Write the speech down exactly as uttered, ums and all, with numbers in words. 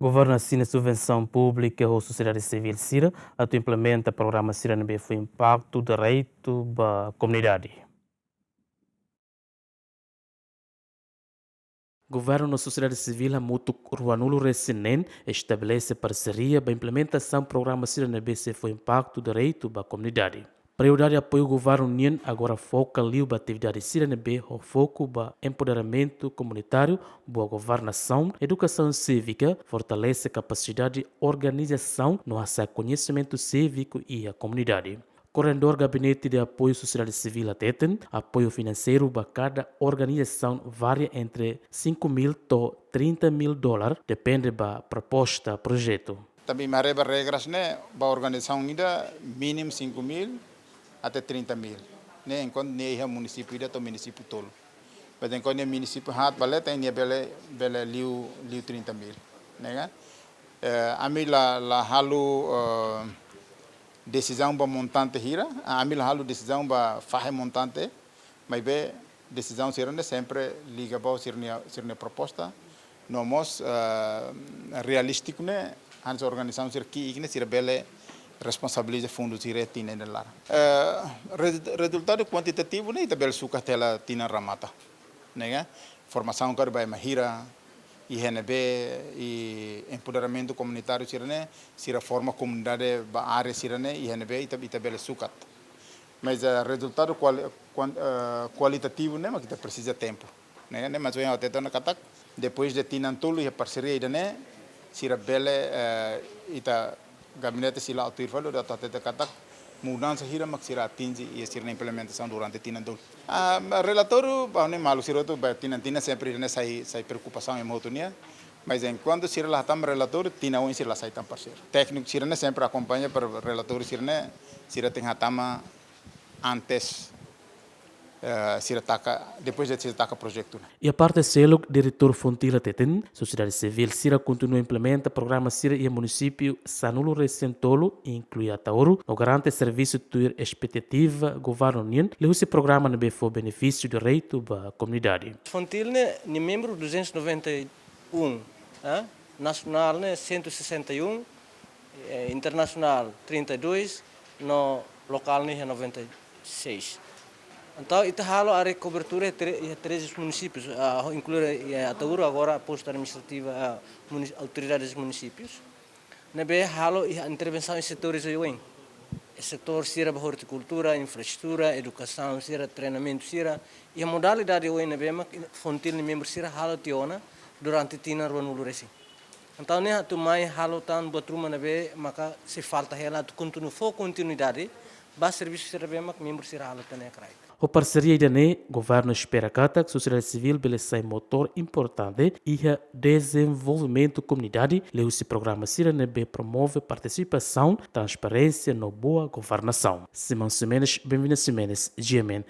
Governu asina subvensaun públika ho sosiedade sivíl sira atu implementa programa sira ne'ebé fó impaktu diretu ba komunidade. Governu no sosiedade sivíl hamutuk ruanulu resin neen estabelese parseria ba implementasaun programa sira ne'ebé sei fó impaktu diretu ba komunidade. Prioridade apoiu governu nian agora foka liu ba atividade sira ne'ebé ho foku ba empoderamentu komunitáriu, boa governasaun, edukasaun sívika, fortalese kapasidade organizasaun no hasa'e koñesimentu síviku iha komunidade. Koordenadór Gabinete de Apoiu Sosiedade Sivíl hateten, apoiu finanseiru ba kada organizasaun varia entre cinco mil to'o trinta mil dólar, depende ba proposta projetu. Tanba imi haree ba regras ne'e, ba organizasaun ida mínimu cinco mil até trinta mil. Ne'e enkuantu nia iha munisípiu ida to'o munisípiu tolu. Mas enkuantu nia munisípiu haat ba leten, nia bele, bele liu, liu trinta mil. Ne'e kan? Eh, ami la, la halo, eh, desizaun ba montante hira, ah, ami la halo desizaun ba fahe montante, maibé desizaun sira ne'e sempre liga ba sira-nia, sira-nia proposta, no mós, eh, realístiku ne'e, hanesan organizasaun sira ki'ik ne'e sira bele responsabiliza fundu sira tinan ida laran. Eh, re-, rezultadu kuantitativu ne'e ita bele sukat hela tinan remata. Ne'e kan? Formasaun karik ba ema hira, iha ne'ebé, i empoderamentu komunitáriu sira ne'e, sira forma komunidade ba área sira ne'e, iha ne'ebé ita, ita bele sukat. Mas, eh, rezultadu kuali-, kuan-, eh, kualitativu ne'e mak ita presiza tempu. Ne'e, ne'e, mas ohin ha'u hateten ona katak, depois de tinan tolu iha parseria ida-ne'e, sira bele, eh, ita gabinete sira la atu ir fali, atu hatete katak mudansa hira mak sira atinje iha sira-nia implementasaun durante tinan tolu. Ah, relatóriu, ba ne'e malu sira hotu, ba tinan-tinan sempre ne'e sai, sai preokupasaun ema hotu nian. Mas enkuantu sira la hatama relatóriu, tinan oin sira la sai tan parseria. Tékniku sira ne'e sempre akompaña para relatóriu sira ne'e, sira tenke hatama antes, eh, sira taka, depois de sira taka projetu ne'e. Iha parte seluk, Diretór Fontil hateten, sosiedade sivíl sira kontinua implementa programa sira iha munisípiu sanulu resin tolu, inklui Ataúro, no garante servisu tuir espetativa governu nian, liuhusi programa ne'ebé fó benefísiu diretu ba komunidade. Fontil ne'e, nia membru duzentos e noventa e um, eh? Nasionál ne'e cento e sessenta e um, eh, internasionál trinta e dois, no lokál ne'e iha noventa e seis. Entaun, ita halo área kobertura iha tre-, iha treze munisípius, ah, inklui, eh, Ataúro, agora postu administrativa, ah, muni-, autoridades munisípius. Ne'ebé halo iha intervensaun iha setores oioin. Setór sira ba hortikultura, infraestrutura, edukasaun sira, treinamentu sira, iha modalidade oioin ne'ebé mak Fontil nia membru sira halo tiha ona durante tinan ruanulu resin. Entaun ne'e atu mai halo tan buat ruma ne'ebé maka sei falta hela atu kontinua, fó kontinuidade ba servisu sira ne'ebé mak membru sira halo tiha ona iha kraik. Ho parseria ida-ne'e, governu espera katak sosiedade sivíl bele sai motór importante iha dezenvolvimentu komunidade, liuhusi programa sira ne'ebé promove partisipasaun, transparénsia no boa governasaun. Simão Ximenes, Benvina Ximenes, G M N,